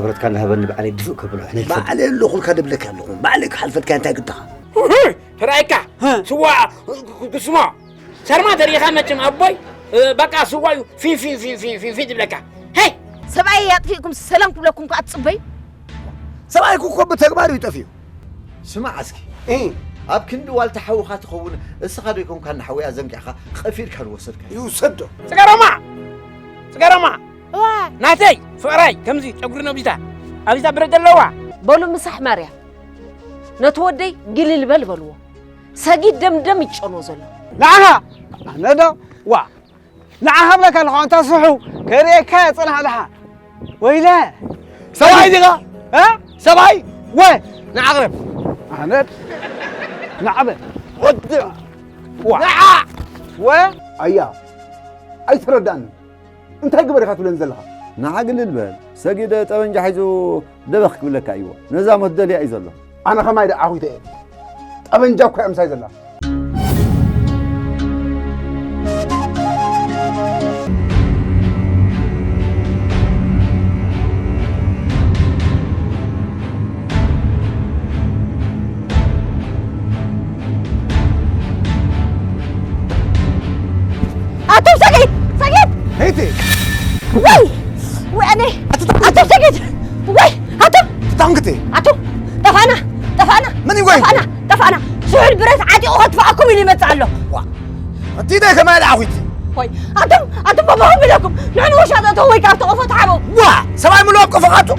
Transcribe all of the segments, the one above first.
ክብረትካ እናሃበኒ ባዕለይ ድፍእ ከብሎ ኣነ ይፈልጥ። ባዕለ ኣለኹልካ ደብለካ ኣለኹ። ባዕለ ክሓልፈልካ እንታይ ግድኻ? ተራእካ ስዋ ክስሞ ሰርማ ተሪኻ መቸም ኣቦይ በቃ ስዋ እዩ ፊፊፊፊፊፊ ትብለካ። ሄይ ሰብኣይ ኣጥፊእኩም ሰላም ክብለኩም ከኣ ትጽበዩ? ሰብኣይኩ እኮ ብተግባር እዩ ጠፊኡ። ስማዕ እስኪ ኣብ ክንዲ ዋልታ ሓውኻ ትኸውን እስኻ ዶ ይኮንካ ንሓውያ ዘንጊዕኻ ቀፊድካ ዝወሰድካ ይውሰዶ። ጽገረማ ጽገረማ ናተይ ፍቕራይ ከምዚ ጨጉሪ ነቢታ ኣብዚታ ብረት ዘለዋ በሉ ምሳሕ ማርያ ነቲ ወደይ ግልል በል በልዎ። ሰጊድ ደምደም ይጨኖ ዘሎ። ንዓኻ ኣነ ዶ ዋ ንዓኻ ብለካ ኣለኹ ኣንታ ስሑ ከርእየካ እየ ጽናሕ ድሓ ወይለ ሰብኣይ ዲኻ? እ ሰብኣይ ወ ንዓቕርብ ኣነ ንዓበ ወዲ ዋ ወ ኣያ ኣይተረዳእኒ እንታይ ግበር ኢኻ ትብለኒ ዘለኻ ንዓ ግልል በል ሰጊደ ጠበንጃ ሒዙ ደበኽ ክብለካ እይዎ ነዛ ሞት ደልያ እዩ ዘሎ ኣነ ኸማይ ደኣ ዓኺተ እየ ጠበንጃ እኳ እያ ምሳይ ዘላ ኣቶም ሰጊድ ሰጊድ ሄይቲ ወይ ወይ ኣነ ኣቶም ሰጊድ ወይ ኣቶም ታንክቲ ኣቶም ጠፋና ጠፋና መን ይጎይ ጠፋና ጠፋና ስሑል ብረት ዓጢቑ ከጥፍኣኩም ኢሉ ይመጽእ ኣሎ እቲ ደ ከማይ ደዓኹቲ ወይ ኣቶም ኣቶም በባኹም ኢለኩም ንዕኑ ውሻጠ እተው ወይ ካብ ተቆፎ ተሓበው ዋ ሰብኣይ ምልኦ ቆፎ ካቱ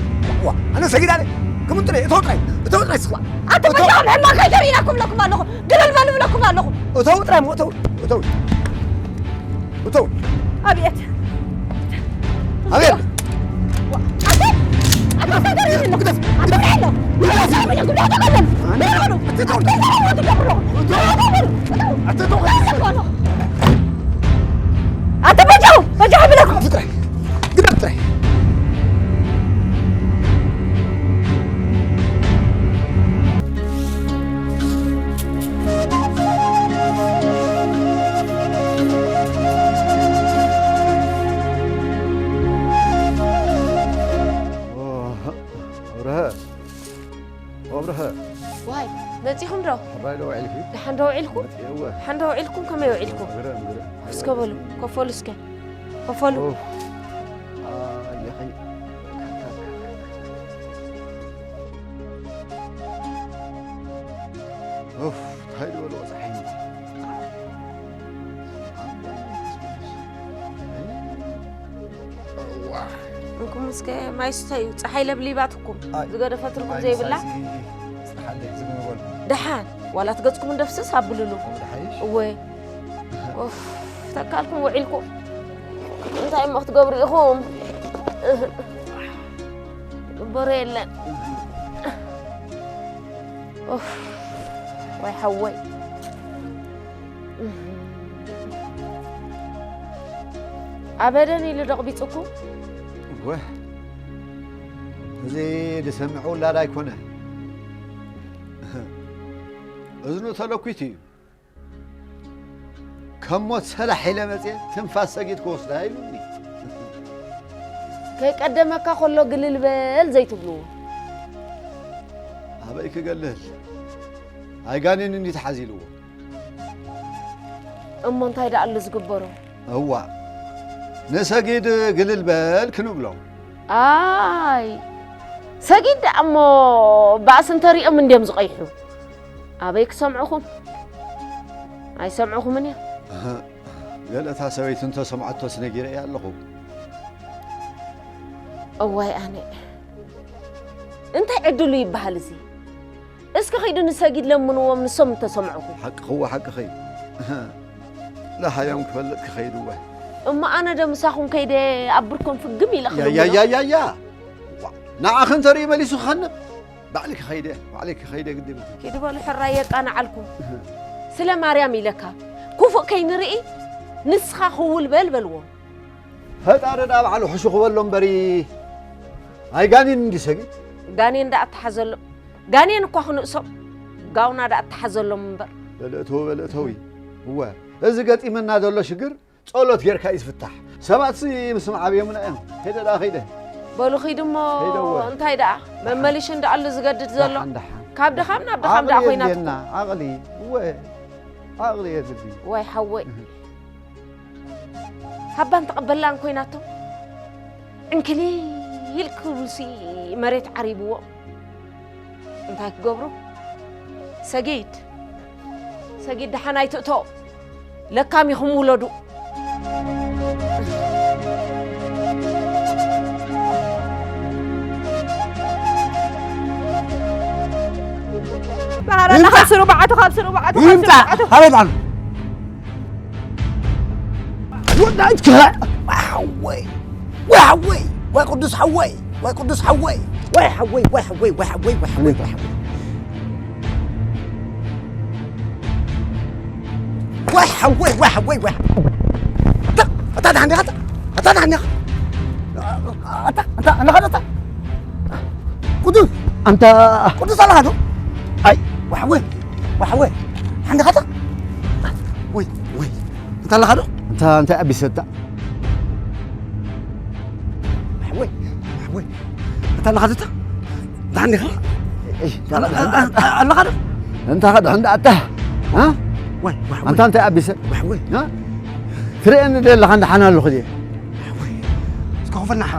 ዋ ኣነ ሰጊድ ኣለ ክምንጥለ እተው ጥራይ እተው ጥራይ ስዋ ኣቶም በጃኹም ሕማቕ ከይተሪኢናኩም ለኩም ኣለኹ ግለል በሉ ብለኩም ኣለኹ እተው ጥራይ እሞ እተው እተው እተው ኣብየት ኣብየት ኣተ በጃው በጃው ብለኩም ፍጥረ ግደፍ ጥራይ ኣብርሀ ኣብርሀ ዋይ መጺኹም ዶ? ሕራይ ዶ ውዒልኪ? ደሓን ዶ ውዒልኩም? መጺኤ እወ። ደሓን ዶ ውዒልኩም? ከመይ ውዒልኩም? ግርም ግርም። እስከ በሉ ኮፈሉ እስከ ኮፈሉ። ኡፍ። ኣየኸይ። ኡፍ እንታይ ዝበልዎ ፀሓይ። እንኩም እስከ ማይ ስተዩ ፀሓይ ለብሊባትኩም ዝገደፈትልኩም ዘይብላ ደሓን ዋላ ትገፅኩም እንደፍስስ ኣብልሉ እወ ተካልኩም ውዒልኩም እንታይ እሞ ክትገብሩ ኢኹም ግበሮ የለን ወይ ሓወይ ኣበደን ኢሉ ደቕቢፅኩም ወህ እዚ ዝሰምዕ ውላድ ኣይኮነ እዝኑ ተለኩት እዩ ከም ሞት ሰላሕ ኢለ መፅየ ትንፋስ ሰጊድ ክወስዳ ኢሉኒ ከይቀደመካ ከሎ ግልል በል ዘይትብልዎ ኣበይ ክገልል ኣይጋኔን እንዲ ተሓዚልዎ እሞ እንታይ ደኣ ኣሎ ዝግበሮ? እዋ ንሰጊድ ግልል በል ክንብሎ። ኣይ ሰጊድ ደኣ እሞ ባእሲ እንተሪኦም እንድዮም ዝቐይሑ። ኣበይ ክሰምዑኹም? ኣይሰምዑኹምን እዮም። ገለታ ሰበይቲ እንተሰምዓቶስ ነጊረ እያ ኣለኹ። እዋይ ኣነ እንታይ ዕድሉ ይበሃል እዚ? እስኪ ኺዱ ንሰጊድ ለምንዎም ንሶም እንተሰምዑኹም። ሓቅኽዎ ሓቅኺ ለሃዮም ክፈልጥ ክኸይድ እወ። እሞ ኣነ ዶ ምሳኹም ከይደ ኣብ ብርኮም ፍግም ኢለ ክልምኖ? ያያያያያ ንዓኺ እንተርኢ መሊሱ ክኸንብ ባዕልኪ ኸይደ ባዕልኪ ኸይደ ግዲ ይብልኪ። ኪዱ በሉ ሕራይ የቃንዓልኩም። ስለ ማርያም ኢለካ ኩፉእ ከይንርኢ ንስኻ ክውል በል በልዎም። ፈጣሪ ደኣ ባዕሉ ሕሹኽ በሎ እምበሪ ኣይጋኔን እንዲ ሰጊድ። ጋኔን ደኣ ኣተሓዘሎም። ጋኔን እኳ ክንእሶም ጋውና ደኣ ኣተሓዘሎም እምበር። በልእተው በልእተዊ እወ እዚ ገጢመና ዘሎ ሽግር ጸሎት ጌርካ እዩ ዝፍታሕ። ሰባትሲ ምስምዓ ኣብዮምና እዮም። ከይደ ደኣ ከይደ። በሉ ኺዱ እሞ። እንታይ ደኣ መመሊሽ እንዳኣሉ ዝገድድ ዘሎ? ካብ ድኻም ናብ ድኻም ደኣ ኮይናት። ዓቕሊ እወ፣ ዓቕሊ የድሊ። ወይ ሓወይ። ሃባን ተቐበላን ኮይናቶም፣ ዕንክሊል ክብሉሲ መሬት ዓሪብዎ። እንታይ ክገብሩ? ሰጊድ፣ ሰጊድ፣ ደሓን ኣይትእቶ። ለካም ኢኹም ውለዱ። በሃላ ካብ ስሩ በዓቱ፣ ካብ ስሩ በዓቱ፣ ካብ ስሩ ይምጻእ። በዓቱ። ኣቤት ኣሉ። ወዳጅ ክኸ-፣ ወይ ሓወይ፣ ወይ ሓወይ፣ ወይ ቅዱስ ሓወይ፣ ወይ ቅዱስ ሓወይ፣ ወይ ሓወይ፣ ወይ ሓወይ፣ ወይ ሓወይ፣ ወይ ሓወይ፣ ወይ ሓወይ። ወይ ሓወይ፣ ወይ ሓወይ፣ ወይ ሓወይ። ኣታ፣ ኣታ ደሓን ዲኻ? ኣታ፣ ኣታ ደሓን ዲኻ? ኣታ፣ ኣታ ኣለኻ ዶ ኣታ? ቅዱስ፣ ኣንታ ቅዱስ ኣለኻ ዶ? ኣይ፣ ወይ ሓወይ፣ ወይ ሓወይ። ደሓን ዲኻ ኣታ? ወይ፣ ወይ። ኣንታ ኣለኻ ዶ? ኣንታ፣ እንታይ ኣቢሰታ? ወይ፣ ወይ። ኣታ ኣለኻ ዶ ኣታ? ደሓን ዲኻ? እይ፣ ኣለኻ ዶ? እንታይ ከ ድሕን ደኣ ኣታ? እ? ወይ፣ ወይ፣ ኣንታ ወይ። እንታይ ኣቢሰ? ወይ፣ ወይ። እ? ትርእየኒ ዶ ኣለኻ? ደሓን ኣለኹ ድየ? ወይ። እስከ ኮፍ በል ንዓ።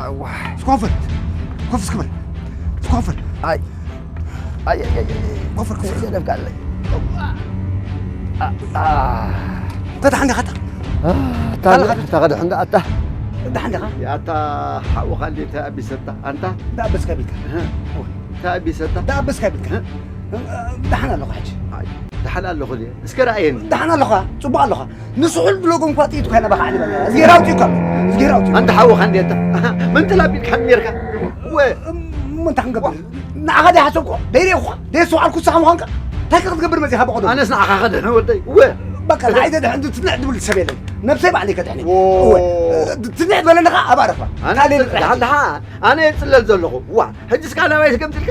እስከ ኮፍ በል። ኮፍ እስከ በል። እስከ ኮፍ በል። ኣይ። ኣይ፣ ኣይ፣ ኣይ፣ ኣይ። ኮፍ በል፣ ኮፍ በል። ይሰደፍካ ኣለይ። አ፣ አ። ኣታ ደሓን ዲኻ ኣታ? አ፣ ኣታ፣ ኣታ ደሓን ደኣ ኣታ? ደሓን ዲኻ? ኣታ ሓውኻ እንዴ ተኣቢሰታ ኣንታ? ደኣ በስካ ቢልካ። እህ። ተኣቢሰታ? ደኣ በስካ ቢልካ። እህ። ደሓን ኣለኹ ሕጂ። ኣይ፣ ደሓን ኣለኹ ድየ? እስከ ረኣየኒ። ደሓን ኣለኻ? ጽቡቕ ኣለኻ? ንስሑል ብሎጎም እኳ ጥይት እኳ ይነበኻ ዓሊ በላ። እዝጌር ኣውጺኡ እኳ ኣሎ። እዝጌር ኣውጺኡ። ኣንታ ሓውኻ እንዴ ኣታ? ምንጥል ኣቢልካ ኔርካ? ወ- እም፣ እንታይ ክንገብር? ንዓኻ ደይ ሓሰብኩ፣ ደይ ርእኹ፣ ደይ ኣስተውዓልኩ ንስኻ ምዃንካ። እንታይ ከ ክትገብር መጺኻ ብቐደሙ? ኣነስ ንዓኻ ከድሕን ወደይ። ወ- በቃ፣ ንዓይ ዘድሕን ትንዕ ድብል ሰብ የለን። ነብሰይ ባዕለይ ከድሕን እየ። ዎ። እወ፣ ትንዕ ዝበለኒ ኸዓ ኣብ ኣረፋ። ኣነ ካልእ ጽ-፣ ልጥራሕ። ደሓን ደሓን፣ ኣነ እየ ዝጽለል ዘለኹ። ዋ፣ ሕጂ እስካ ናባይ ትገምጥልካ?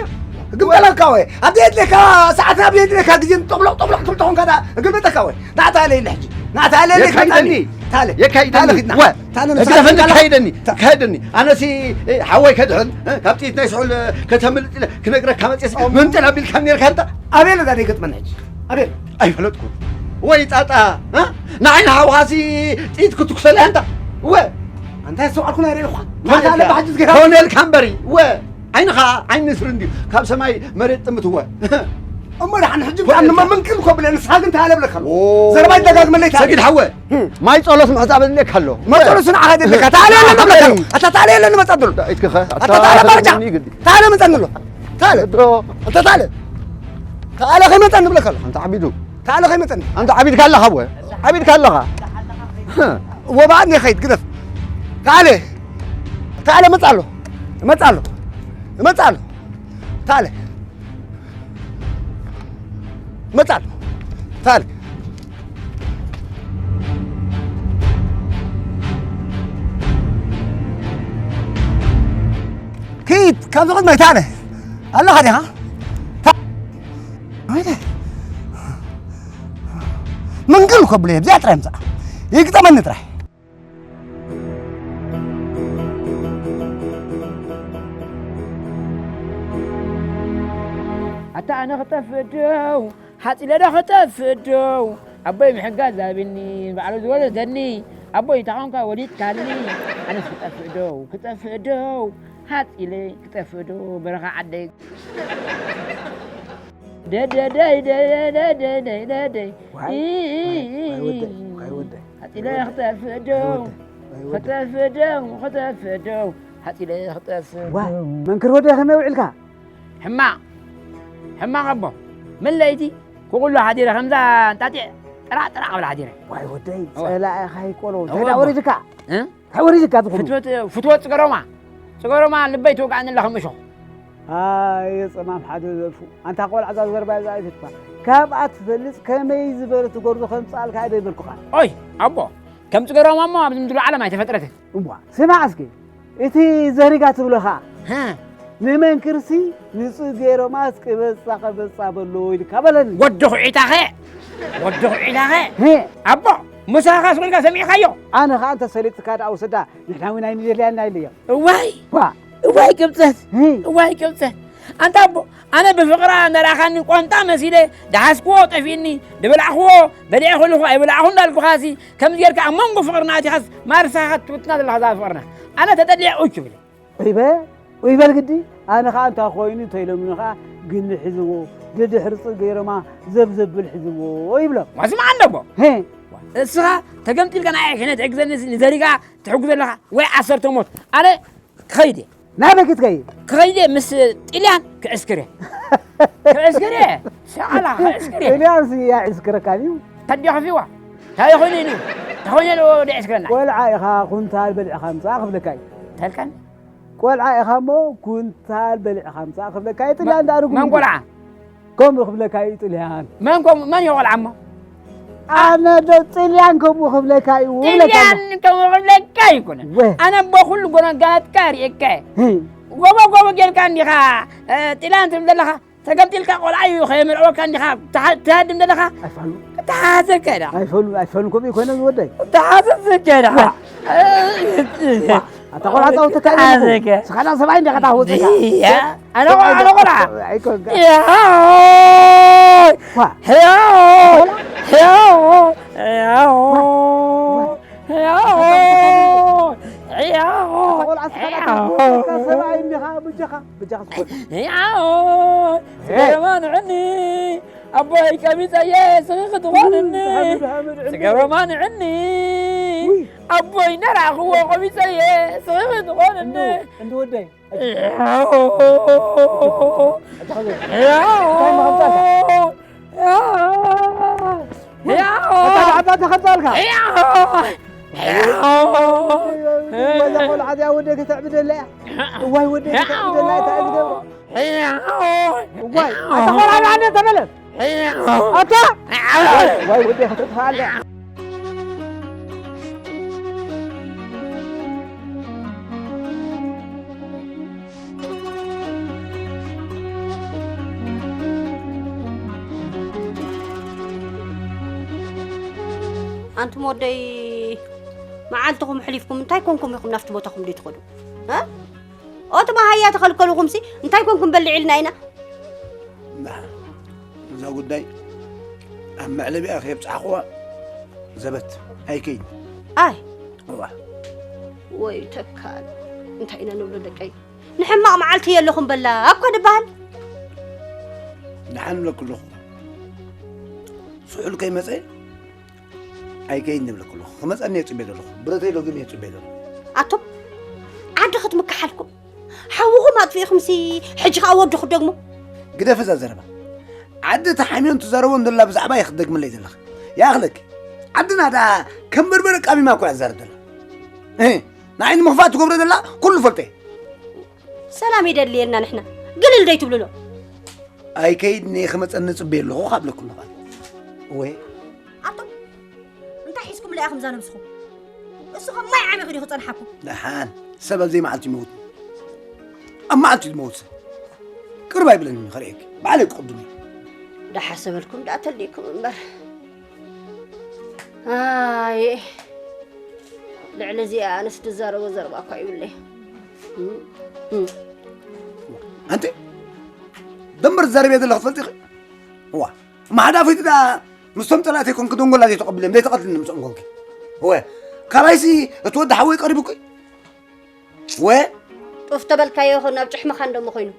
ግምጠለካ ወይ? ኣብ ዘየድልየካ ሰዓት፣ ኣብ ዘየድልየካ ግዜ ጠብሎቕ፣ ጠብሎቕ ትብል ተኾንካ ደኣ እግልበጠካ ወይ? ንዓ ታለ ኢለ ሕጂ። ንዓ ታለ ኢለ የካይደኒ። ታለ። የካይደኒ። ታለ ኺድና። ወ-፣ ታለ ንሳ ህግደፈኒ ኺድና። ካይደኒ። ታ- ካይደኒ። ኣነሲ፣ እ፣ ሓወይ ከድሕን፣ እ፣ ካብ ጥይት ናይ ስሑል፣ እ፣ ከተምልጥ ኢለ ክነግረካ መጽየሲ፣ ኦም። ምንጥል ኣቢልካ ኔርካ እንታ። ኣቤል እዛ ደይገጥመና ሕጂ። ኣቤል። ኣይፈለጥኩ። ወይ ጣጣ፣ እ? ንዓይ ንሓውኻሲ ጥይት ክትኩሰለይ ኣንታ። ወ-፣ ኣንታ የስተውዓልኩ ናይ ርእኹ። ኮነልካ፣ ናታ ለባሕ ጅዝጌራ። ኮነልካ እምበሪ። ወ-፣ ዓይንኻ ዓይኒ ንስሪ እንድዩ። ካብ ሰማይ መሬት ጥምት ወ-፣ እሞ ደሓን ሕጂ ኮነልካ። ምንቅል እኮ ብለ ንስኻ ግን ተሃለ ብለካ ኣሎ። ኦ። ዘረባ ይደጋግመለይ ተሃለ። ሰጊድ ሓወ። ማይ ጸሎት ምሕጻብ እኔ ካሎ። ማይ ጸሎት ንዓኻ ደለካ። ተሃለ የለን ብለካ ኣሎ። ኣታ ተሃለ የለን መጻ ብሎ። ኢትከኸ። ኣታ ተሃለ ኣታ ማርጃ። ይግዲ። ተሃለ መጻ ንሎ። ተሃለ። ድሮ። ኣታ ተሃለ። ተሃለ ከይመጻ ንብለካ ኣሎ። ኣንታ ዓቢዱ። ተሃለ ከይመጸኒ። ኣንታ ዓቢድካ ኣለኻ ወ-፣ ዓቢድካ ኣለኻ። ወባኣት ንኸይድ ግደፍ። ተሃለ። ተሃለ መጻ ኣሎ። መጻ ኣሎ። መጻ ኣሎ። ተሃለ። መጻ ኣሎ። ተሃለ። ኪድ፣ ካብዚ ቅድመይ ተሃለ። ኣለኻ ዲኻ? ታ-፣ ወይኔ። ምንቅል እኮ ብለይ፣ ኣብዚኣ ጥራይ ምጻእ። ይግጠመኒ ጥራይ። ኣታ ኣነ ክጠፍእ ደው፣ ሓጺለ ዶ ክጠፍእ ደው፣ ኣቦይ ምሕጋዝ ኣብኒ፣ ባዕሉ ዝወለደኒ፣ ኣቦይ ተኾንካ ወሊድካኒ፣ ኣነስ ክጠፍእ ደው፣ ክጠፍእ ደው፣ ሓጺለ ክጠፍእ ደው፣ በረኻ ዓደይ። ደደደይ፣ ደደደይ፣ ደደይ፣ ደደይ። ዋይ፣ ዋይ፣ ዋይ ወደይ፣ ዋይ ወደይ። ሓጺለ ክጠፍእ ደው፣ ዋይ ወደይ። ክጠፍእ ደው፣ ክጠፍእ ደው፣ ሓጺለ ክጠፍእ ዋ፣ ደው። መንክር ወደይ ከመይ ውዒልካ? ሕማቕ፣ ሕማቕ ኣቦ። ምን ለይቲ ኩኩሉ ሓዲረ ከምዛ እንጣጢዕ ጥራዕ ጥራዕ ክብል ሓዲረ። ዋይ ወደይ፣ እወ። ጸላኢኻ ይቆሎ። እወ እንታይ ኣቦ። ወሪድካ? እ? እንታይ ወሪድካ ትኹሉ? ፍትወት፣ ፍትወት ጽገሮማ። ጽገሮማ ልበይ ትወግኣኒ ኣላ ከም እሾኽ። ኣየ ጸማም ሓደ ዘርፉ። ኣንታ ቆልዓ እዛ ዘርባ እዛ ኣይትጥፋ። ካብኣ ትፈልጥ ከመይ ዝበለ ትጎርዞ ከምጽኣልካ እየ ዘይበልኩኻ። ኦይ፣ ኣቦ፣ ከም ጽገሮማ እሞ ኣብዚ ምድሪ ዓለም ኣይተፈጥረትን። እዋ፣ ስማዕ እስኪ። እቲ ዘሪጋ ትብሎ ኸኣ፣ ሃ። ንመንክርሲ ንጽጌሮማስ ቅበጻ ቅበጻ በሎ ኢልካ በለኒ። ወዲ ኹዒታኸ፣ ወዲ ኹዒታኸ። ሄ። ኣቦ፣ ምሳኻስ ኮይንካ ሰሚዕካዮ? ኣነ ኸኣ እንተ ሰሊጥካ ደኣ ውሰዳ፣ ንሕና እውን ኣይንደልያን ኣይለዮም። እዋይ! ኳ! እዋይ ቅብፀት፣ እዋይ ቅብፀት። ኣንታ ኣቦ፣ ኣነ ብፍቕራ እንዳረኣኻኒ ቋንጣ መሲለ፣ ደሓስክዎ ጠፊእኒ፣ ድበላዕኽዎ በሊዐ ከለኹ ኣይበላዕኹ እንዳልኩኻሲ፣ ከምዚ ጌርካ ኣብ መንጎ ፍቕርና ኣቲኻስ ማርሳኻ ትብትና ዘለኻ እዛ ፍቕርና። ኣነ ተጠሊዐ ኡች ብለ። ኡይ በ-፣ ኡይ በል ግዲ፣ ኣነ ኸዓ እንታይ ኮይኑ እንተኢሎምኒ ኸዓ ግሊ ሒዝዎ፣ ደድሕሪ ጽ-፣ ገይሮማ ዘብዘብል ሒዝዎ ይብሎም። ዋስማ ኣንደቦ። ሄ። እስኻ ተገምጢልካ ንዓይ ክነ ትሕግዘኒ ንዘሪጋ ትሕግዞ ኣለኻ ወይ ዓሰርተ ሞት። ኣነ ክኸይድ እየ። ናበይ ክትከይድ? ክኸይድ እየ ምስ ጥልያን ክዕስክር እየ። ክዕስክር እየ። ሸቓላ ክዕስክር እየ። ጥልያን ሲ ያዕስክረካ ድዩ? ተዲዮ ከፊዋ። እንታይ ኮይኑ እዩ? እንታይ ኮይኑ ኣሎ ወዲ ዕስክረና? ቆልዓ ኢኻ ኩንታል በሊዕኻ ምጻእ ክብለካ እዩ። እንታይ ኢልካኒ? ቆልዓ ኢኻ እሞ ኩንታል በሊዕኻ ምጻእ ክብለካ እዩ። ጥልያን ደኣ ርጉም መን እዩ። ቆልዓ? ከምኡ ክብለካ እዩ ጥልያን። መን ከምኡ? መን እዩ ቆልዓ እሞ? ኣነ ዶ ጥልያን ከምኡ ክብለካ እዩ? ጥልያን ከምኡ ክብለካ ኣይኮነን። ወ- ኣነ ኣቦ ኩሉ ጎነጋትካ ርእየካ እየ። ህይ። ጎቦ ጎቦ ጌርካ እንዲኻ፣ እ፣ ጥልያን ትብል ዘለኻ። ተገምጢልካ ቆልዓ እዩ ከየምርዕወካ እንዲኻ ትሃ-፣ ትሃድም ዘለኻ። ኣይፋሉ። ተሓዘካ ኢኻ። ኣይፈሉ፣ ኣይፈሉ ከምኡ ይኮነ ዝወደይ። ተሓዘካ ኢኻ። ዋ። እ፣ ዋ። ኣታ ቆልዓ ጻውተካ እዩ። ኣዘከ። ስኻና ሰብኣይ እንዲኻ ታውተካ። እያ። ኣነ ቆልዓ፣ ኣነ ቆልዓ። ኣይኮንካ። ያው። ዋ። ያው። ቆልዓ። ያው። ዋ። ያው። ያው። ኣታ ቆልዓ ስኻና ያው። ታውተካ ሰብኣይ እንዲኻ ብጃኻ፣ ብጃኻ ስኮት። ያው። ሄ። ስገረማ ንዕኒ። ኣቦይ ቀቢፀየ ስኺ ክትኾንኒ። ሓመድ፣ ሓመድ፣ ዕኒ። ስገረማ ንዕኒ። ውይ። ኣቦይ ነራኽዎ ቆቢፀየ ስኺ ክትኾንኒ። እንዶ፣ እንዶ ወደይ። በዛ ቆልዓ እዚኣ ወደይ ከተዕብደላ እያ። እዋይ ወደይ ከተዕብደላ እያ፣ እንታይ እዩ ዝገብሮ? እዋይ፣ ኣታ ቆልዓ ብዓንደ ተመለስ። ኣታ! እዋይ ወደይ ከተጥፍኣላ እያ። ኣንቱም ወደይ መዓልትኹም ኣሕሊፍኩም እንታይ ኮንኩም ኢኹም ናብቲ ቦታኹም ደይትኸዱ? እ? ኦቲ መሃያ ተኸልከልኹምሲ እንታይ ኮንኩም በልዕ ኢልና ኢና? እዛ ጉዳይ ኣብ መዕለቢኣ ከየብጻሕኽዋ ዘበት ኣይከይድ። ኣይ። እዋ። ወይ ተካል። እንታይ ኢና ንብሎ ደቀይ? ንሕማቕ መዓልቲ የለኹም በላ እኳ ድበሃል። ደሓን እብለኩ ኣለኹ። ስሑል ከይመጸ ኣይከይድ ንብለኩ ኣለኹ። ክመጸኒ እየ ጽበየ ዘለኹ። ብረተይ ሎጊም እየ ጽበየ ዘለኹ። ኣቱም ዓዲ ክትምክሓልኩም ሓውኹም ኣጥፊእኹምሲ ሕጂ ኸኣ ወድኹ ደግሞ። ግደፊ እዛ ዘረባ። ዓዲ ተሓምዮን ትዛረቦን ዘላ ብዛዕባ እየ ክትደግምለይ ዘለኺ። ይኣኽለኪ። ዓድና ደኣ ከም በርበረ ቃሚማ እኮ እያ ትዛረብ ዘላ። እህ፣ ንዓይ ንምኽፋእ ትገብሮ ዘላ ኩሉ ፈልጦ እየ። ሰላም የደልየና ንሕና። ግልል ደይትብሉሎ። ኣይከይድን እየ ክመጸኒ ጽበየ ኣለኹ ካብ ለኩ ኣለኹ። ወይ ኣቶም እንታይ ሒዝኩምላ ኢኹም እዛ ነብስኹም? እሱ ከም ማይ ዓሚኹ ድዩ ክጸንሓኩም? ደሓን ሰብ ኣብ ዘይመዓልቱ ይመውት። ኣብ መዓልቱ ዝመውት ሰብ ቅርብ ኣይብለኒ ከርእየኪ። ባዕለይ ክቕድሙ። ዳሓሰበልኩም ደኣ ተልይኩም እምበር። ኣየ ልዕሊ እዚኣ ኣነስ ድዛረቦ ዘረባ እኳ ይብለይ። ኣንቲ ደንበር ትዛረብዮ ዘለኺ ትፈልጢ ኢኺ? እዋ እማ ሓዳፊት ደኣ ምስቶም ጸላእተይ ኮንኪ ደንጎላ ዘይተቐብልዮም ዘይተቐትልኒ ምስኦም ኮንኪ። እወ ካባይሲ እቲ ወዲ ሓወይ ቀሪቡኪ። እወ ጡፍ ተበልካዮ ይኹን ኣብ ጭሕምኻ እንደሞ ኮይኑ።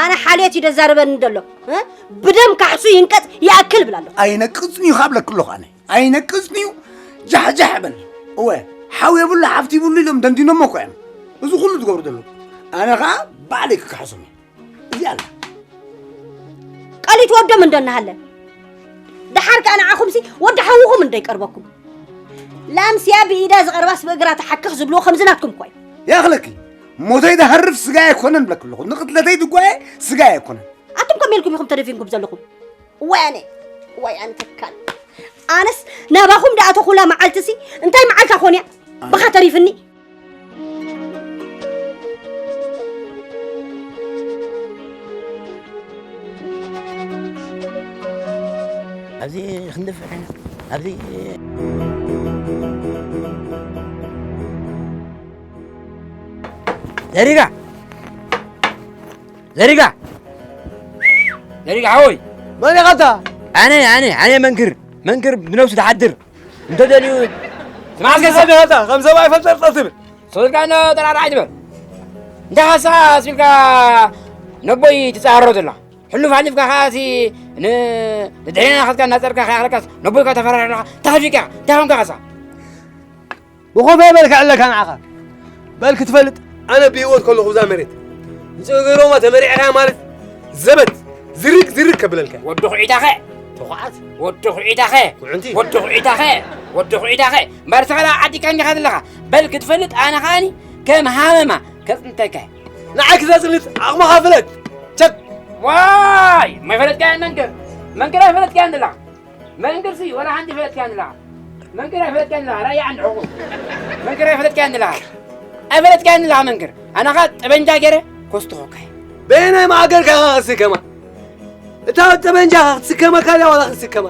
ኣነ ሓልዮት እዩ ደዛረበኒ ደሎ። ብደም ካሕሱ ይንቀጽ ይኣክል ብላ ኣለኹ። ኣይነቅጽን እዩ ካብ ለክለኹ ኣነ ኣይነቅጽን እዩ። ጃሕጃሕ በል። እወ ሓው የብሉ ሓፍቲ ይብሉ ኢሎም ደንዲኖሞ እኮ እዮም። እዚ ኩሉ ዝገብሩ ዘለዉ ኣነ ኸዓ ባዕለይ ክከሓሶም እየ። እዚኣ ኣላ። ቀሊት ወዶም እንዶ እናሃለ። ደሓር ከኣ ንዓኹምሲ ወዲ ሓውኹም እንዶ ይቀርበኩም። ላምስያ ብኢዳ ዝቐርባስ ብእግራ ትሓክኽ ዝብልዎ ከምዚ ናትኩም እኮ እዩ። ይኣኽለኪ። ሞተይ ዝሃርፍ ስጋይ ኣይኮነን ብለኪ ኣለኹ። ንቕትለተይ ዝጓየ ስጋይ ኣይኮነን። ኣቱም ከመይ ኢልኩም ኢኹም ተደፊንኩም ዘለኹም? እዋይ ኣነ፣ እዋይ ኣነ ተካል። ኣነስ ናባኹም ደኣ ተኹላ መዓልትሲ እንታይ መዓልታ ኮን እያ? ብኻ ተሪፍኒ። ኣብዚ ክንድፍዕ ኢና። ኣብዚ ዘሪጋ፣ ዘሪጋ፣ ዘሪጋ ሓወይ። መን ኢኻ ኣታ? ኣነ፣ ኣነ፣ ኣነ መንክር፣ መንክር ብነብሱ ዝሓድር። እንተ ደልዩ ስማዕ እስከ። ኣታ ከም ሰብኣይ ፈጠርጠር ትብል። ሰው ኢልካ እንዶ ጠራራሕ ኣይትበል። እንታይ ኻሳ ስኢልካ ነቦይ ትጻረሮ ዘላ? ሕሉፍ ሓሊፍካ ኸኣ ሲ ን-፣ ንድሕሬና ኸድካ እናጸርካ ከይኣኽለካስ ነቦይካ ተፈራርሕ ኣለኻ። እንታይ ኸፊካ? እንታይ ኾንካ ኻሳ? ብኾፈ በል ከዕለካ ንዓኻ። በል ክትፈልጥ ኣነ ብህይወት ከለኹ ብዛ መሬት ንጽገሮማ ተመሪዕኻ ማለት ዘበት ዝርግ ዝርግ ከብለልካ። ወዲ ኹዒታኸ። ተኹዓት። ወዲ ኹዒታኸ። ኩዕንቲ። ወዲ ኹዒታኸ። ወዲ ኹዒታኸ። እምበር ስኻ ዓዲካ እንዲኻ ዘለኻ። በል ክትፈልጥ ኣነ ኸኣኒ ከም ሃመማ ከጽንተካ። ንዓይ ክተጽንት ዓቕምኻ ፍለጥ። ቸክ። ዋይ! ማይፈለጥካያን መንክር። መንክር ኣይፈለጥካያን ዘለኻ። መንክርሲ ወላ ሓንቲ ፈለጥካያን ዘለኻ። መንክር ኣይፈለጥካያን ዘለኻ። ራእይ ዓንዲ ሕቑ። መንክር ኣይፈለጥካያን ዘለኻ። ኣይፈለጥካያን ዘለኻ መንክር። ኣነ ኸኣ ጠበንጃ ገይረ ኮስትኹካ። በየናይ ማእገርካ ኢኻ ክትስከማ? እታ ጠበንጃ ክትስከመካ ድያ ዋላ ክትስከማ?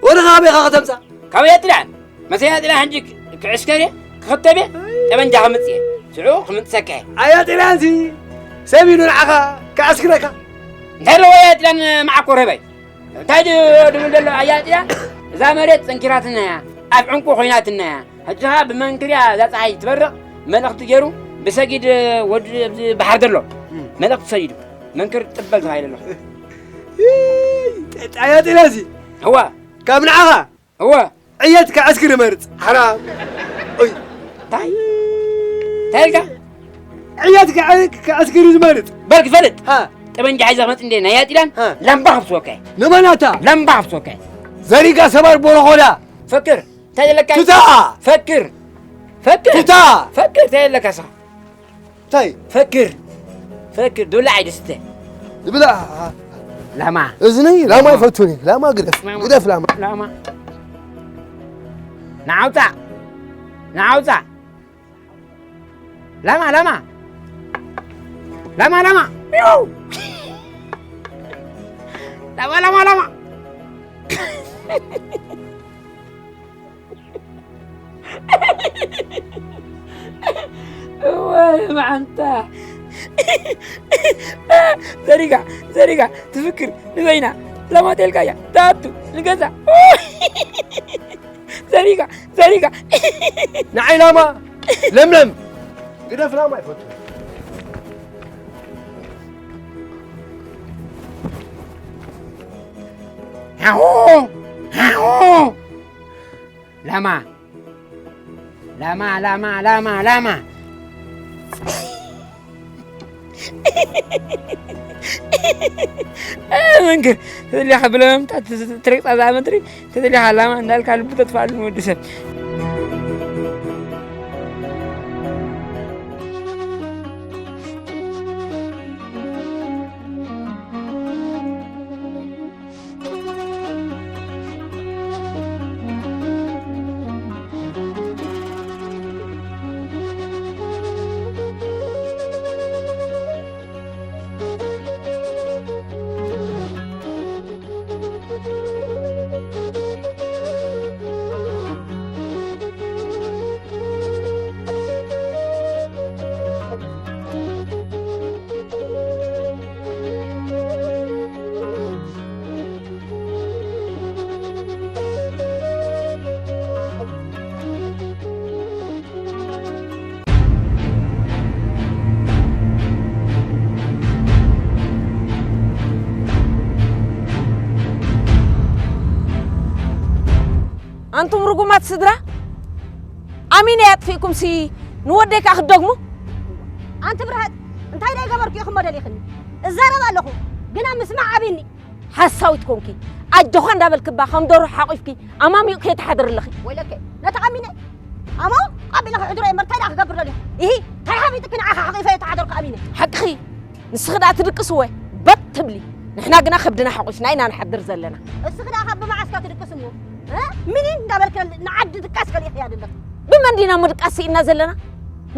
ወርኻ ኣበይ ኢኻ ከተምጻ? ካበይ ኣጥልያን? መሰያ ኣጥልያን ሕጂ ክዕስከር እየ፣ ክኽተብ እየ፣ ጠበንጃ ከምጽእ እየ። ሽዑ ክምጥሰካ እየ። ኣያ ጥልያንሲ ሰብ ኢሉ ንዓኻ ክዕስክረካ። እንታይ ኣለዎ ኣያ ጥልያን መዓኮር ህበይ? እንታይ ድብል ዘሎ ኣያ ጥልያን? እዛ መሬት ጸንኪራትና እያ፣ ኣብ ዕንቁ ኮይናትና እያ። ሕጂ ኸኣ ብመንክርያ እዛ ጸሓይ ትበርቕ መልእኽቲ ገይሩ ብሰጊድ ወዲ ኣብዚ ባሕር ዘሎ እም። መልእኽቲ ሰጊዱ መንክር ጥበል ተባሂለ ኣሎ። ይይ፣ ጠ-፣ ኣያ ጥልያንሲ እዋ። ካብ ንዓኻ እወ። ዕየት ክዕስክር ይመርጽ። ሓራም። ኦይ። እንታይ? እንታይ ኢልካ? ዕየት ክዕ-፣ ክዕስክር እዩ ዝመርጽ። በል ክፈልጥ። ሃ። ጠበንጃ ሒዘ ክመጽእ እንደ ናይ ኣያጢላን ሃ። ላምባ ከፍስወካ እየ። ንመን ኣታ? ላምባ ከፍስወካ እየ። ዘሪጋ ሰባር ቦረኾዳ። ፈክር። እንታይ ዘለካ? ቱታ። ፈክር። ፈክር። ቱታ። ፈክር። እንታይ ዘለካ ስኻ? እንታይ? ፈክር። ፈክር። ዝብላዕ ኣይደስተ። ዝብላዕ። ላማ። እዝኒ ላማ ላማ። ይፈቱኒ። ላማ ግደፍ። ላማ። ግደፍ ላማ። ላማ። ንዓውፃ። ንዓውፃ። ላማ፣ ላማ። ላማ፣ ላማ። ሚው። ላማ፣ ላማ፣ ላማ። እዋይ መዓንታ። ዘሪጋ፣ ዘሪጋ፣ ትፍክር፣ ንበይና፣ ላማ ተልካያ፣ ታቱ፣ ንገዛ። ዘሪጋ፣ ዘሪጋ። ንዓይ ላማ፣ ለምለም። ግደፍ ላማ ይፈቱ። ሃሁ፣ ሃሁ። ላማ፣ ላማ፣ ላማ፣ ላማ፣ ላማ። መንክር፣ ተደሊኻ ብለመምታ ት-፣ ት-፣ ትረግጻ እዛ ምድሪ፣ ተደሊኻ ላማ እንዳልካ ልቡ ተጥፋሉ ንወዲ ሰብ። ኣንቱም ርጉማት ስድራ፣ ኣሚነ ኣጥፊእኩምሲ ንወደይ ከኣ ክትደግሙ? ኣንቲ ብርሃት፣ እንታይ ደይገበርኩ ኢኹም ደሊኽኒ? እዛረብ ኣለኹ፣ ግና ምስማዕ ኣብይኒ። ሓሳዊት ኮንኪ፣ ኣጆኻ እንዳበልክባ ከም ደርሆ ሓቂፍኪ ኣማሚቑ ከይትሓድሪ ኣለኺ። ወይለከ፣ ነታ ኣሚነ ኣማው ኣቢለ ክሕድሮ እየ እምበር እንታይ ደኣ ክገብር ደሊኹ? ኢሂ፣ እንታይ ሓፊጥኪ ንዓኻ ሓቂፈ እየ ተሓደርኩ ኣሚነ? ሓቅኺ፣ ንስኺ ደኣ ትድቅስወ በት ትብሊ፣ ንሕና ግና ከብድና ሓቂፍና ኢና ንሓድር ዘለና። እስኺ ደኣ ካብ ብመዓስካ ትድቅስ እሞ፣ እ? ሚኒን እንዳበልክ ንዓዲ ድቃስ ከሊእኽያ ደለኺ። ብመን ዲና ምድቃስ ስኢንና ዘለና?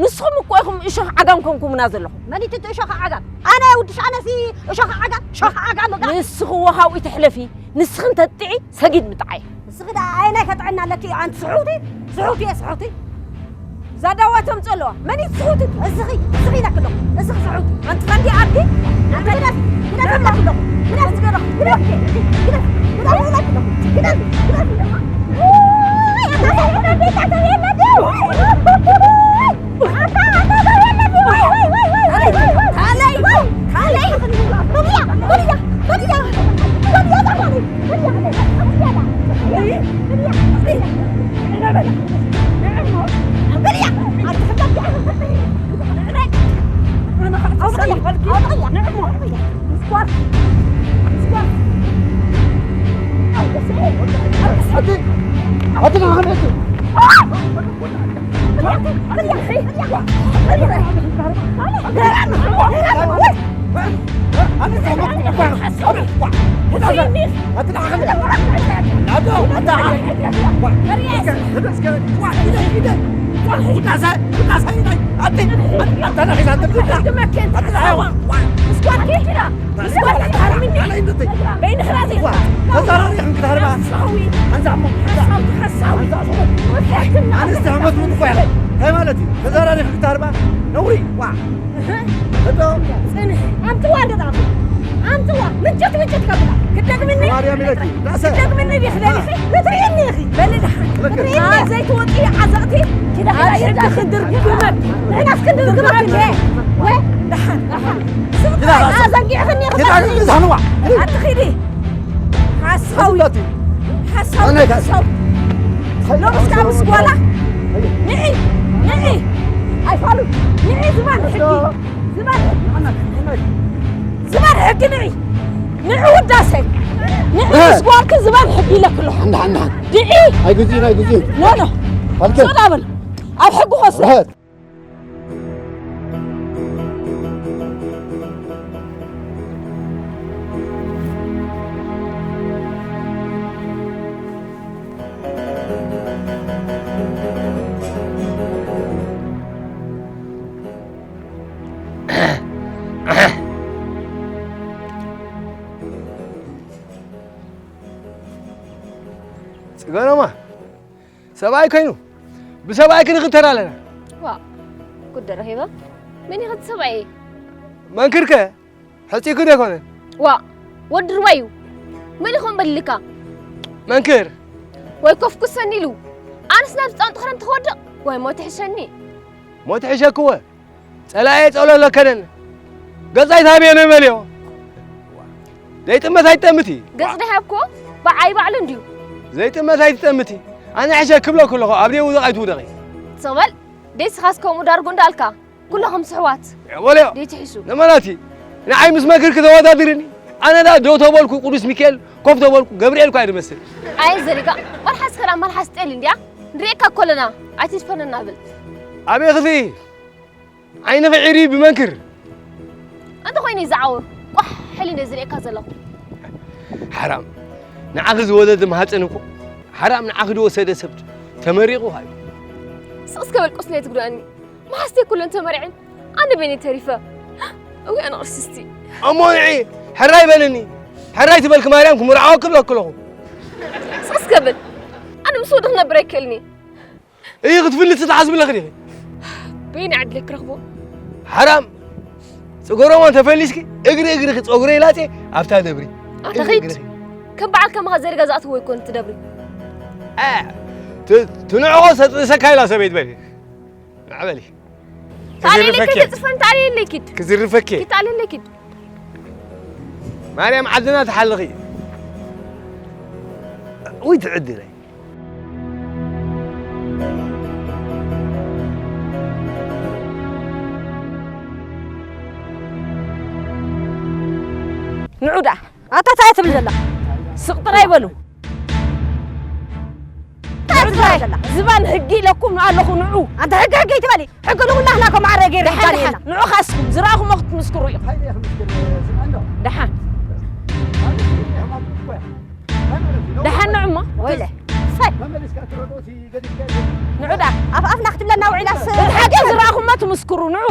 ንስኹም እኮ ኢኹም እሾኽ ዓጋም ኮንኩምና ዘለኹም። መን እዩ እቲ እሾኽ ዓጋም? ኣነ ውድሽ ኣነሲ እሾኽ ዓጋም፣ ሾኽ ዓጋም እጋ። ንስኺ እዎ ካብኡ ትሕለፊ። ንስኺ እንተትጥዒ ሰጊድ ምጥዓይ። ንስኺ ደኣ ኣየናይ ከጥዕና ኣለኪ? ኣንቲ ስሑቲ፣ ስሑቲ እየ ስሑቲ። ዛዳዋ ተምፅኦ ኣለዋ። መን እዩ ስሑት እቲ? እስኺ፣ እስኺ ኢላክ ኣለኹ። እስኺ ስሑት። ኣንቲ ፈንዲ ኣድጊ። ኣንቲ ግደፊ፣ ግደፊ ኢላክ ኣለኹ። ግደፊ፣ ግደፊ፣ ግደፊ፣ ግደፊ፣ ግደፊ ኢላክ ኣለኹ። ግደፊ፣ ግደፊ ኢላክ ኣለኹ። ውይ፣ ኣታ ሰው የለ፣ ኣታ ሰው የለ። ኣንስቲ ሃመት እውን እኮ እያ። እንታይ ማለት እዩ? ተዛራሪኺ ክትሃርባ ነውሪ። ዋ። እህ፣ እቶ። ጽንሒ። ኣምጽዋ እንዶ ጣፍ። ኣምጽዋ። ምንጭት ምንጭት ከብላ። ክደግምኒ? ማርያም ኢለኪ። ዳሰ። ክደግምኒ ዲኺ ደሊኺ? ክትርእይኒ ኢኺ። በሊ ደሓን። ልክ። ክትርእይኒ። ኣብ ዘይትወጺ ዓዘቕቲ። ኪዳ ኣብ ሕጂ ኪዳ። ክንድርግመክ። ንሕና ክንድርግመክ እንዴ? ወይ? ደሓን፣ ደሓን። ስም ኪዳ ጥራይ ዳሰ። ኣዘንጊዕኽኒ ኢኺ። ኪዳ ዳሰ። ኣቲ ኺዲ። ሓሳዊ። ኣቲ ሓሳዊ። ኣነ ካ- ሓሳዊ። ሎምስ ካብ ምስ ጓላ። ኣይ። ንዒ፣ ንዒ። ኣይፋሉ። ንዒ ዝባን ሕጊ። ዝባን ሕጊ። ዝባን ሕጊ ንዒ። ንዒ ውዳሰ። ንዒ እ። ምስ ጓልኪ ዝባን ሕጊ ኢለኪ ኣለኹ። እንዳ፣ እንዳ። ድዒ። ኣይግዝእን፣ ኣይግዝእን። ኖ፣ ኖ። ኣልከ። ሶዳ በል። ኣብ ሕጊ ኸስብ። ርሕት። ጽገሮማ ሰብኣይ ኮይኑ ብሰብኣይ ክንኽተር ኣለና። ዋ፣ ጉድ ረኺበ። መን ኢኻ እቲ ሰብኣይ? መንክርከ ሕጺእኩ ዶ ኣይኮነን? ዋ፣ ወዲ ሩባ እዩ። መን ይኾን በልልካ? መንክር። ወይ ኮፍ ኩሰኒ ኢሉ። ኣነስ ናብ ጻንጡ ክረምቲ ክወድቕ ወይ ሞት ይሕሸኒ። ሞት ይሕሸክወ። ጸላኤ ጸሎ ለከነን። ገጻይ ታብየ ነው መልዮ። ዘይጥመት ኣይትጠምቲ። ገጽ ደሃብኮ ብዓይ ባዕሉ እንድዩ። ዘይጥመት ኣይትጠምቲ። ኣነ ሕሸ ክብሎ ከለኹ ኣብ ደው ውደቕ ኣይትውደቒ። ሰበል ደይ ስኻስ ከምኡ ዳርጎ እንዳልካ ኩለኹም ስሕዋት። ወለዮ። ደይ ትሕሱ። ነመናቲ ንዓይ ምስ መክር ክተወዳድርኒ። ኣነ ዳ ደው ተበልኩ ቅዱስ ሚካኤል፣ ኮፍ ተበልኩ ገብርኤል እኳ ይመስል። ኣይ ዘሪጋ መልሓስ ከላ መልሓስ ጤል እንድያ። ንሪኤካ ኮለና ኣይትድፈነና ብል። ኣቤ ክፍኢ ዓይንኺ ዒሪ ብመንክር። እንተኾይኑ ይዝዓወር ቋሕ ሕሊ ነዚ ሪኤካ ዘለኹ። ሓራም ንዓኺ ዝወለደ ማህፀን እኮ ሓራም ንዓኺ ዝወሰደ ሰብ ተመሪቑ ሃዩ። ስቕ እስከ በል ቁስለይ ትጉዳእኒ። መሓዝተይ ኩለን ተመሪዐን ኣነ በይነይ ተሪፈ። እውይ ኣነ ቅርስስቲ። እሞ ንዒ ሕራይ በልኒ። ሕራይ ትበልኪ ማርያም ክምርዓወኪ ብለኪ ኣለኹ። ስቕ እስከ በል ኣነ ምስ ወዲ ክነብር ኣይክእልኒ። እይ ክትፍልጥ ትሓስቢ ኣለኺ ዲኺ? በይነ ዕድለይ ክረኽቦ። ሓራም ጽገሮማ እንተፈሊስኪ እግሪ እግርኺ ጸጉረይ ላጽየ ኣብታ ደብሪ። ኣታ እግሪ ኺድ። እግርኺ። ከም በዓል ከማኻ ዘርጋ ዝኣትዎ ኣይኮን እቲ ደብሪ። እ፣ ት-፣ ትንዕቆ ሰጥሰካ ኢላ ሰበይት በሊ። ንዕ በሊ። ታሌለይ ክዝርፈኪ። ኪድ፣ ጽፈን ታሌለይ ኪድ። ክዝርፈኪ። ኪድ ታሌለይ ኪድ። ማርያም ዓድና ትሓልኺ። ውይ ትዕድለይ። ንዑ ደኣ፣ ኣታ እንታይ ትብል ዘላ? ስቕ ጥራይ በሉ። እንታይ ትብል ዘላ? ዝባን ሕጊ ኢለኩም ኣለኹ፣ ንዑ። ኣንታ ሕጊ፣ ሕጊ ኣይትበሊ። ሕጊ ንኹላህና ከም ማዕረ ገይሩ ደሓን፣ ይባል ደሓን። የላ። ንዑ ካስኩም፣ ዝረኣኹሞ ክትምስክሩ ኢኹም። እንታይ ኢኹም ምስክር? ስምዓ እንዶ። ደሓን። ደሓን። ደሓን ንዑ እሞ። ወይለ። ሰይ። መመሊስካ ትረድኦ ሲ ገዲፍካ ንዑ ደኣ፣ ኣፍ ኣፍና ክትብለና ውዒላስ። ብሓቂ ዝረኣኹሞ ትምስክሩ፣ ንዑ።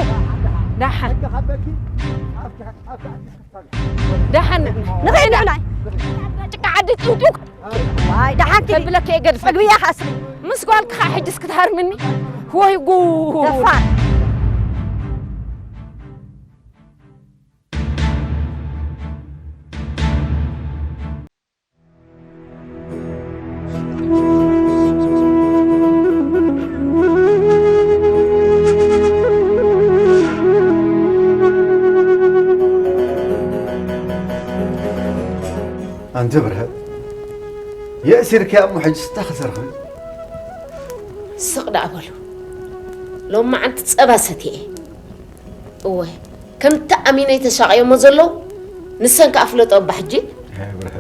ደሓን። ሕጊ ካብ በኪ፣ ኣብኪ፣ ኣብኪ፣ ኣብኪ። ደሓን ንኺድ ንዑ ናይ። ጭቃ ዓዲ ጥውጡቅ። ዋይ፣ ደሓን ኪዲ። ከብለኪ እየ ገድፈ። መግቢ እያ ከኣ ስሚ። ምስ ጓልኪ ኸኣ ሕጅስ ክትሃርምኒ? ወይ ጉድ! ደፋር! ኣንቲ ብርሀ፣ የእሲርክያ እሞ ሕጂ ስታ ክትረኽቢ? ስቕ ደኣ በሉ። ሎማዓንቲ ጸባ ሰትየ። እወ፣ ከምቲ ኣሚነይ ተሳቕዮሞ ዘለዉ፣ ንሰን ከኣ ፍለጦ እባ ሕጂ። ኣይ ብርሀ፣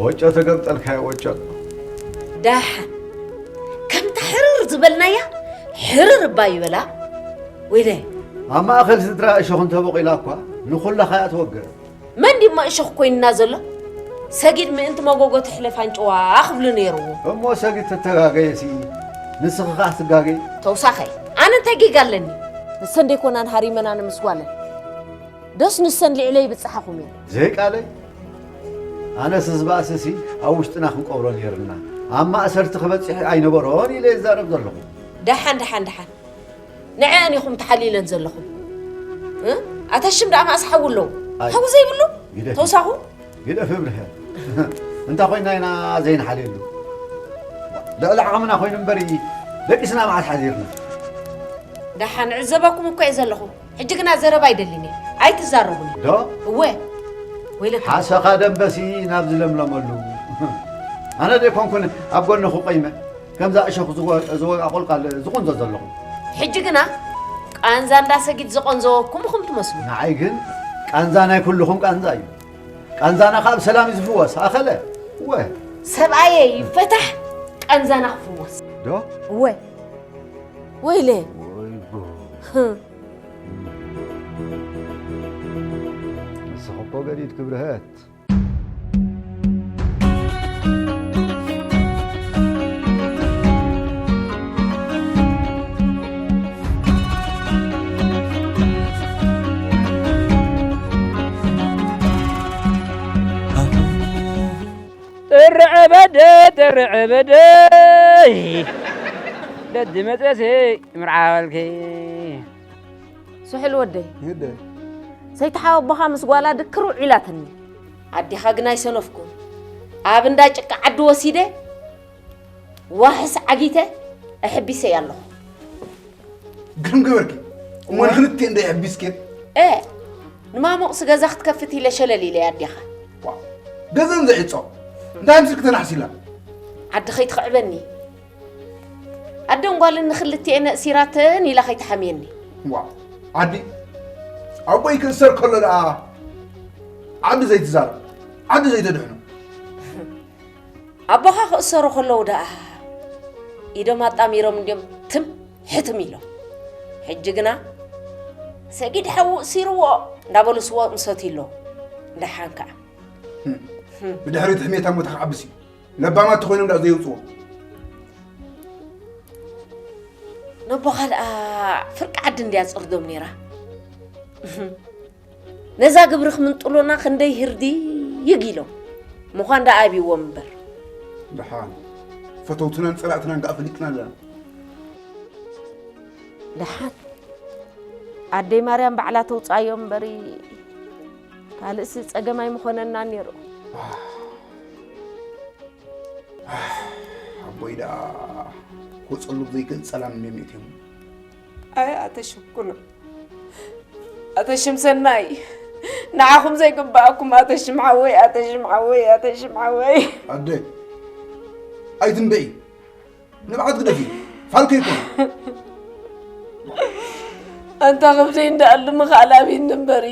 ወጮ ተገምጠልካዮ ወጮ። ደሓን፣ ከምታ ሕርር ዝበልናያ፣ ሕርር እባ ይበላ። ወይለ። ኣብ ማእከል ስድራ እሾኽ እንተቦቒላ እኳ፣ ንኹላኻ እያ ትወግእ። መን ድዩ እሞ እሾኽ ኮይንና ዘሎ? ሰጊድ ምእንቲ መጎጎ ትሕለፍ ኣንጭዋ ክብሉ ነይርዎ። እሞ ሰጊድ ተተጋገየሲ፣ ንስኺ ኸኣ ትጋገይ። ተውሳኸይ፣ ኣነ እንታይ ጌጋ ኣለኒ? ንሰን ደይኮናን ሃሪመና ንምስጓለን። ዶስ ንሰን ልዕለይ ይብጽሓኹም እየን? ዘይቃለይ። ኣነስ እዚ ባእሲሲ ኣብ ውሽጥና ክንቀብሮ ነይርና። ኣብ ማእሰርቲ ክበጽሕ ኣይነበሮን ኢለ ይዛረብ ዘለኹ። ደሓን፣ ደሓን፣ ደሓን። ንዐን ኢኹም ተሓሊለን ዘለኹም። እ? ኣታ ሽም ደኣ ማእስ ሓዊ ኣለዎ? ኣይ። ሓዊ ዘይብሉ? ግደፊ። ተውሳኹ? ግደፊ ብርሀ። እንታይ ኮይና ኢና ዘይንሓልየሉ? ልዕሊ ዓቕምና ኮይኑ እምበር ደቂስና መዓስ ሓዲርና? ደሓን፣ ዕዘበኩም እኮ እየ ዘለኹ። ሕጂ ግና ዘረባ ኣይደልን እየ። ኣይትዛረቡኒ። ዶ? እወ። ወይለካ። ሓሰኻ ደምበሲ ናብ ዝለምለመሉ። ኣነ ደይኮንኩን ኣብ ጎንኹ ቆይመ። ከምዛ እሾኽ ዝወ-፣ ዝወግኣ ቆልቃል ዝቑንዞ ዘለኹ። ሕጂ ግና ቃንዛ እንዳ ሰጊድ ዝቐንዘወኩም ኢኹም ትመስሉ። ንዓይ ግን ቃንዛ ናይ ኩልኹም ቃንዛ እዩ። ቃንዛና ከኣ ብሰላም እዩ ዝፍወስ። ኣኸለ፣ እወ። ሰብኣየ ይፈታሕ፣ ቃንዛና ክፍወስ። ዶ? እወ። ወይለ። ወይ ጉድ። ህም። ንስኺ እኮ ገዲድኪ ብርሀት። ጥርዕ በደ፣ ጥርዕ በደ። ደድ መጽእሲ ምርዓበልኪ። ስሑል ወደይ። ይደ። ሰይቲ ሓወቦኻ ምስ ጓላ ድክር ውዒላትኒ። ኣዴኻ ግን ኣይሰነፍኩን። ኣብ እንዳ ጭቃ ዓዲ ወሲደ፣ ዋሕስ ዓጊተ፣ ኣሕቢሰያ ኣለኹ። ግርም ገበርኪ። እሞ ንክልቲኤን ዶ የሕቢስክየን? እ፣ ንማሞቕሲ ገዛ ክትከፍት ኢለ ሸለል ኢለ ኣዴኻ። ዋ፣ ገዘን ዘዕጾ። እንታይ ምስልኪ ተናሕሲላ? ዓዲ ከይትኽዕበኒ። ኣደን ጓልን ንኽልቲኤን ኣእሲራተን ኢላ ከይትሓምየኒ። ዋ፣ ዓዲ ኣቦይ ክእሰር ከሎ ደኣ ዓዲ ዘይትዛረብ፣ ዓዲ ዘይተድሕኖ። ኣቦኻ ክእሰሩ ከለዉ ደኣ ኢዶም ኣጣሚሮም እንድዮም ትም ሕትም ኢሎም። ሕጂ ግና ሰጊድ ሓዉ እሲርዎ እንዳበሉ ስዎም ይሰትዩ ኣለዉ። ደሓን ከኣ። ብድሕሪት ሕሜታ እሞ ተኽዓብስ እዩ። ለባማት ተኾይኖም ደኣ ዘየውፅዎ። ነቦኻ ደኣ ፍርቂ ዓዲ እንድያ ጽርዶም ነይራ። ነዛ ግብሪ ክምንጥሉና ክንደይ ህርድግ ኢሎም። ምዃን ደኣ ኣቢዎም እምበር። ደሓን ፈተውትናን ጸላእትናን ከኣ ፈሊጥና ኣለና። ደሓን ኣደይ ማርያም ባዕላ ተውጽኣዮም እምበሪ፣ ካልእሲ ጸገም ኣይምኾነና ነይሩ። ኣቦይ ደኣ ክወጸሉ ብዘይክእል ጸላም እንድዮም የእትዮም። ኣይ ኣተ ሽኩር፣ ኣተ ሽም ሰናይ፣ ንዓኹም ዘይግብኣኩም ኣተ ሽም ሓወይ፣ ኣተ ሽም ሓወይ፣ ኣተ ሽም ሓወይ። ኣደ ኣይትንበኢ፣ ንብዓት ግደፊ፣ ፋልከ ይኮን። ኣንታ ከብደይ እንዳኣሉ ምኽኣል ኣቢኒ እምበሪ፣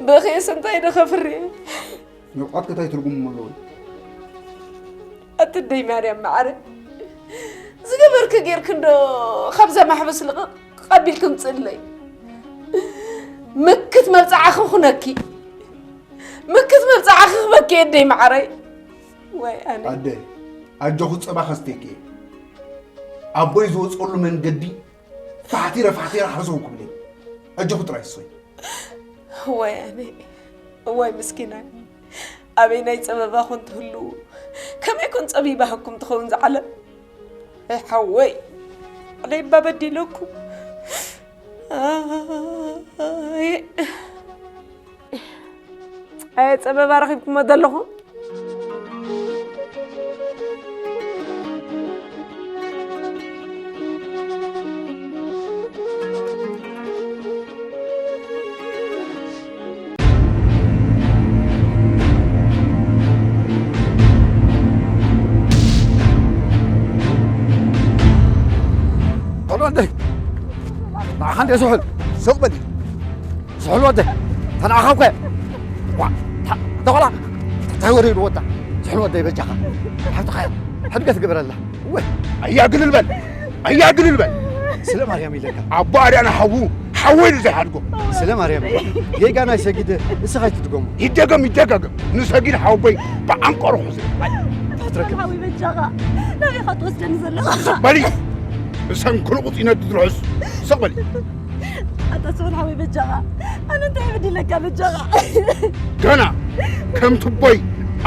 ብእኽየስ እንታይ ዶ ከፍርየ? ንብዓት ከታይ ትርጉም ኣለዎ? ኣቲ ኣደይ ማርያም ማዕረ፣ ዝገበርኪ ጌርኪ እንዶ ካብዛ ማሕበስ ልቕቕ ኣቢልኪ ምጽእለይ። ምክት መብጽዓኺ ኩነኪ። ምክት መብጽዓኺ ክበኪ ኣደይ ማዕረይ። ወይ ኣነ። ኣደ፣ ኣጆኺ ጸባ ከስቴኪ እየ። ኣቦይ ዝወጸሉ መንገዲ ፋሕቲረ ፋሕቲረ ሓሰው ክብለይ። ኣጆኺ ጥራይ እሶይ። እዋይ ኣነ፣ እዋይ ምስኪናይ፣ ኣበይ ናይ ጸበባ ኮን ትህልዉ? ከመይ ኮን ጸቢባህኩም ትኸውን ዝዓለም? ኣይ ሓወይ፣ ኣነ እባ በዲለኩም። ኣየ፣ ኣየ ጸበባ ረኺብኩሞ ዘለኹም። ቶሎ እንደ ንዓኻ እንደ ዝሑል ሱቕ በል። ዝሑል ወደ ተንዓኻ እኮ ዋ ታ ተቆላ ታይ ወሪዱ ወጣ። ዝሑል ወደ በጃኻ ሓብትኻ ሕድገት ግበረላ። ወይ ኣያ ግልል በል ኣያ ግልል በል። ስለ ማርያም ኢለካ ኣቦ ኣርያና ሓዉ ሓወይ ንዘይሓድጎ። ስለ ማርያም ኢለካ ጌጋ ናይ ሰጊደ ንስኻ ኣይትድገሞ። ይደገም ይደጋገም ንሰጊድ ሓወይ ብዓንቀሩ ሑዝ። ትረክብ ሓወይ በጃኻ ናበይ ኢኻ ትወስደኒ ዘለኻ? በሊ እሰን ክልቑፅ ይነድድ ርሑስ። ስቕ በሊ ኣታ ሰውን ሓወይ በጃኻ ኣነ እንታይ በዲለካ በጃኻ? ገና ከም ትቦይ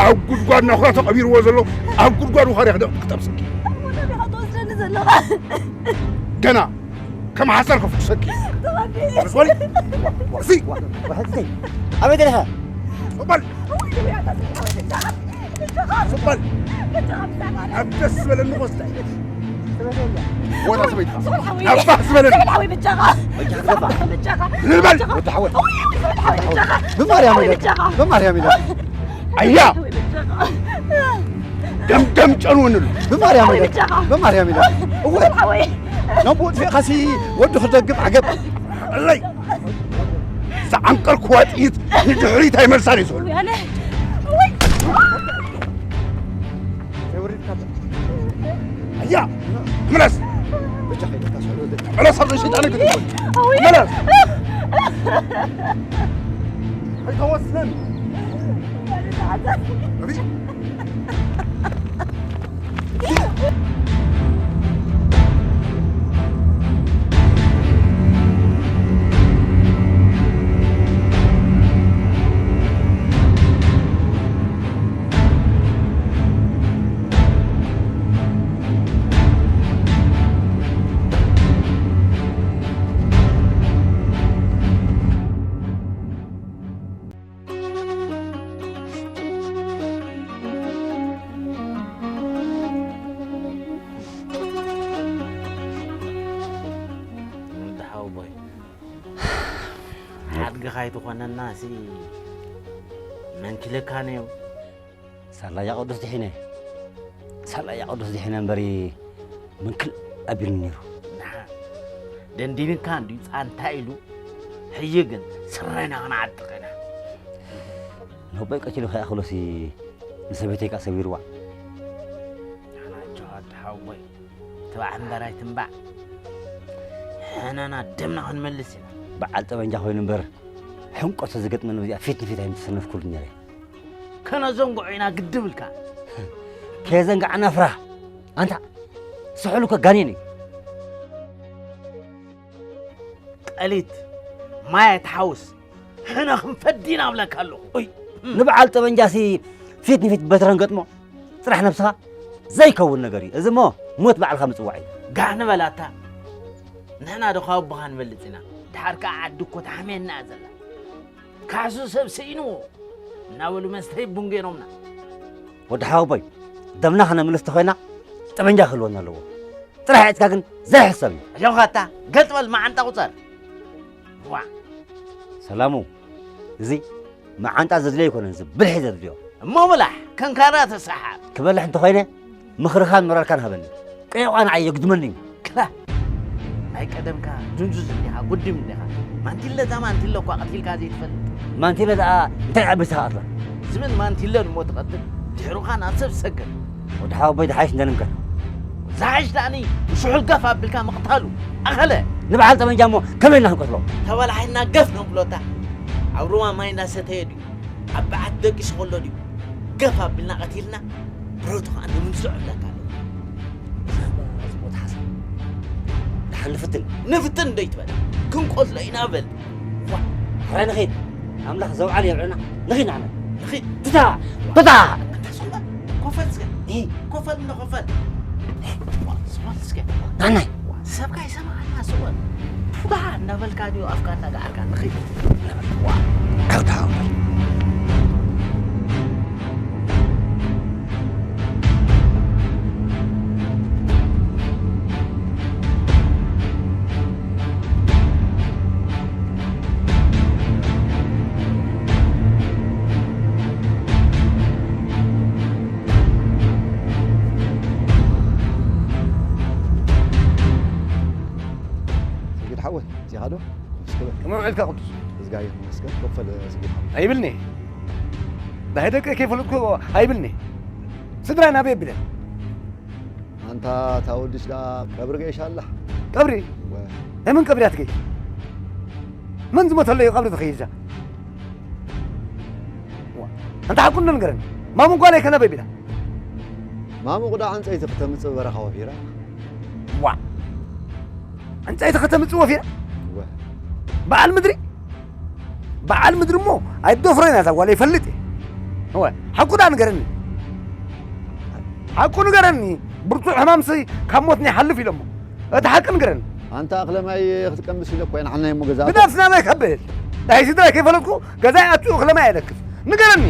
ኣብ ጉድጓድ ናኹራ ተቐቢርዎ ዘሎ ኣብ ጉድጓድ ውኻርያ ክደ ክጠብሰኪ። ኣሞ ናበይ ኢኻ ትወስደኒ ዘለኻ? ገና ከም ሓሰር ከፍኩሰኪ። ተቐቢ ወርሶሊ ወርሲ ወርሲ ኣበይ ደለኻ? ስቕ በል ስቕ በል ኣብ ደስ ዝበለኒ ክወስዳ እየ። ወዳ ሰበይትኻ ኣብ ባህ ዝበለኒ። ንበል ወዲ ሓወይ ብማርያም ኢለ ብማርያም ኢለ ኣያ ደምደም ጨንውንሉ ብማርያም ኢለ ብማርያም ኢለ እወ ናብ ወድፊ ኻሲ ወዲ ክደግም ዓገብ ኣለይ ዝዓንቀርክዋ ጥይት ንድሕሪት ኣይመልሳን እዩ ዝብሉ። ኣያ ምለስ ምለስ ኣብዚ ሸይጣን ግዲ ምለስ ኣይተወስነን። ወዲ ሓወቦይ፣ ሓድግኻ ኣይትኾነና ሲ መንኪለካ ነዮም። ሳላ ያቆዱስ ድሒነ፣ ሳላ ያቆዱስ ድሒነ እምበሪ ምንክል ኣቢሉ ነይሩ። ንዓ ደንዲንካ እንድዩ ጻንታ ኢሉ፣ ሕጂ ግን ስረና ክንዓጥቕ ኢና። ነቦይ ቀቲሉ ከይኣኽሎሲ ንሰበይተይ ከኣ ሰዊርዋ። ንዓና ጀዋድ ሓወይ፣ ትባዕ እምበር ኣይትንባዕ። ሕነና ደምና ክንመልስ ኢና። በዓል ጠበንጃ ኮይኑ እምበር፣ ሕንቆ ተዝገጥመኒ በዚኣ ፊት ንፊት ኣይምተሰነፍኩሉን ነይረ። ከነዘንግዖ ኢና ግድብ ኢልካ። ከየዘንጋዕና ፍራህ። ኣንታ ስሑል እኮ ጋኔን እዩ። ጠሊት ማይ ኣይትሓውስ። ሕነ ክንፈዲ ኢና እብለካ ኣለኹ። ኡይ፣ ንበዓል ጠበንጃሲ ፊት ንፊት በትረን ገጥሞ። ጽራሕ ነብስኻ ዘይከውን ነገር እዩ። እዚ እሞ ሞት ባዕልኻ ምጽዋዕ እዩ። ጋዕ ንበላታ። ንሕና ዶ ካብ ኣቦኻ ንበልጽ ኢና? ድሓር ከኣ ዓዲ እኮ ታሕምየና እያ ዘላ። ካሱ ሰብ ስኢንዎ እናበሉ መስተ ይቡን ገይሮምና። ወዲ ሓወቦይ፣ ደምና ክነምልስ ተኾይና ጠበንጃ ክህልወና ኣለዎ። ጥራሕ ሒዝካ ግን ዘይሕሰብ እዩ። ኣጆኻ ኣታ፣ ገልጥ በል መዓንጣ ቁጸር። ዋ። ሰላሙ፣ እዚ መዓንጣ ዘድልዮ ኣይኮነን፣ እዚ ብልሒ ዘድልዮ። እሞ ብላሕ፣ ከንካራ ተሰሓር። ክበልሕ እንተኾይነ፣ ምኽርኻን ሞራልካን ሃበኒ። ቀይቋ ንዓይ የግድመኒ እዩ። ክላ፣ ናይ ቀደምካ ድንዙዝ እንዲኻ፣ ጉድም እንዲኻ። ማንቲለ እዛ ማንቲለ እኳ ቀቲልካ ዘይትፈልጥ። ማንቲለ ደኣ እንታይ ዓቢስኻ ቀትላ? ዝብል ማንቲለ ንሞ ትቐትል፣ ድሕሩኻ ናብ ሰብ ትሰግር። ወዲ ሓወቦይ፣ ዝሓይሽ እንደንምከር። ዝሓይሽ ደኣኒ፣ ብስሑል ገፍ ኣቢልካ ምቕታሉ። ኣኸለ! ንበዓል ጠበንጃ እሞ ከመይ ኢልና ክንቀትሎ? ተበላሒና ገፍ ነብሎታ። ኣብ ሩባ ማይ እናሰተየ ድዩ? ኣብ በዓቲ ደቂሱ ከሎ ድዩ? ገፍ ኣቢልና ቀቲልና፣ ብረቱ ኸኣ ንምንዝዖ እብለካ ኣለኹ። ብዛዕባ እዚ ቦታ ሓሳብ ደሓን ንፍትን። ንፍትን ዶ ይትበል? ክንቆትሎ ኢና በል። ዋ፣ ሕራይ ንኺድ። ኣምላኽ ዘውዓል የብዕልና። ንኺድ ንዓና። ንኺድ። ትታ! ትታ! ኣንታ ሶምባ፣ ኮፈል እስከ። እ? ኮፈል እንዶ ኮፈል። ዋ፣ ሶምባ እስከ። ናናይ። ዋ፣ ሰብካ ይሰምዓና ስወን። ፉታ እንዳበልካ ድዩ ኣፍካ እንዳገዓርካ ንኸይድ? ዋ፣ ከብታ እምበር። ሰጊድ ሓወይ፣ እዚኻ ዶ? እስከ በል። ከመይ ውዒልካ ቅዱስ? እዝጋብሔር ይመስገን። ኮፍ በል ሰጊድ ሓወይ። ኣይብልኒ። ናይ ደቀይ ከይፈለጥኩ ኣይብልኒ። ስድራይ ናበይ የብለን? ኣንታ እታ ወድሽ ደኣ ቀብሪ ገይሻ ኣላ? ቀብሪ? ወ- ናይ መን ቀብሪ እያ ትገይሽ? መን ዝሞተሉ እዩ ቀብሪ ትኸይድ እዛ? ዋ፣ ኣንታ ሓቁ እንዶ ንገረኒ። ማሙ ጓለይ ከ ናበይ ቢላ? ማሙ ቁዳ ዕንፀይቲ ክተምፅእ በረኻ ወፊራ። ዋ፣ ዕንፀይቲ ከተምፅእ ወፊራ? ወ- በዓል ምድሪ? በዓል ምድሪ እሞ ኣይደፍሮን እያ እዛ ጓል፣ ይፈልጥ እየ። እወ፣ ሓቁ ደኣ ንገረኒ። ሓቁ ንገረኒ። ብርቱዕ ሕማምሲ ካብ ሞት ንይሓልፍ ኢሎሞ። እቲ ሓቂ ንገረኒ። ኣንታ እኽለ ማይ ክትቀምስ ኢለ እኮ እየ ንዓናይ እሞ ገዛ ኣቶ- ብነብስና ማይ ከብል። ናይ ስድራይ ከይፈለጥኩ ገዛይ ኣትዩ እኽለ ማይ ኣይለክፍ። ንገረኒ።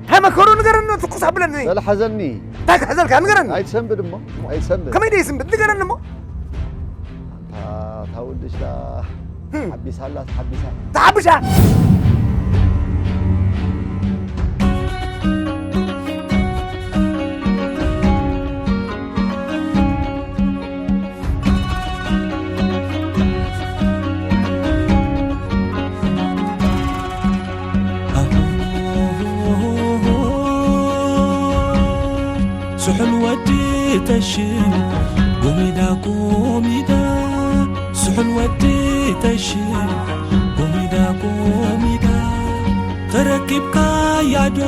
እንታይ መከሩ ንገረኒ፣ ትኩስ ኣብለኒ። በል ሓዘኒ። እንታይ ክሕዘልካ ንገረኒ። ኣይትሰንብድ እሞ፣ ኣይትሰንብድ። ከመይ ደይ ስንብድ ንገረኒ እሞ። ኣንታ፣ እታ ወድሽ ደኣ ህም። ሓቢሳ ኣላ፣ ተሓቢሳ። ተሓቢሳ? ስሑል ወዲ ተሽም፣ ጎሚዳ ጎሚዳ። ስሑል ወዲ ተሽም፣ ጎሚዳ ጎሚዳ። ተረኪብካያ ዶ?